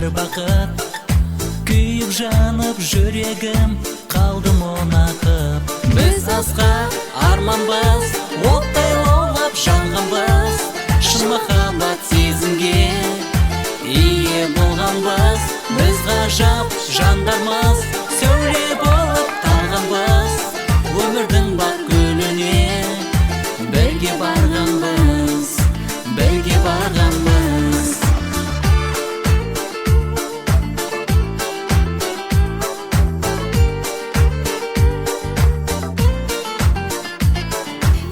бір бақыт. Күйіп жанып жүрегім, қалдым ұнатып. Біз асқақ арманбыз, оттай лаулап жанғанбыз. Шын махаббат сезімге ие болғанбыз. Біз ғажап жандармыз, сәуле болып талғанбыз. Өмірдің бақ гүліне бірге барғанбыз, бірге барғанбыз.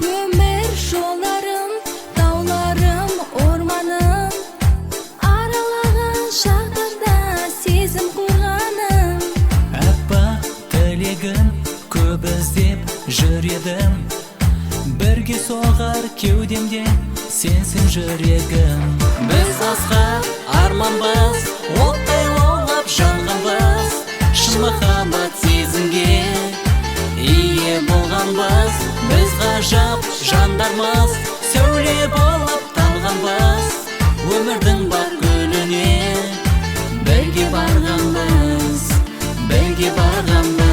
Өмір жолдарым, тауларым, орманым, аралаған шақтарда сезім қорғаным. Аппақ тілегім, көп іздеп жүр едім. Бірге соғар кеудемде сенсің жүрегім. Біз асқақ арманбыз, оттай лаулап жанғанбыз. Шын махаббат сезімге ие болғанбыз. Біз ғажап жандармыз, сәуле болып талғанбыз. Өмірдің бақ гүліне бірге барғанбыз, бірге барғанбыз.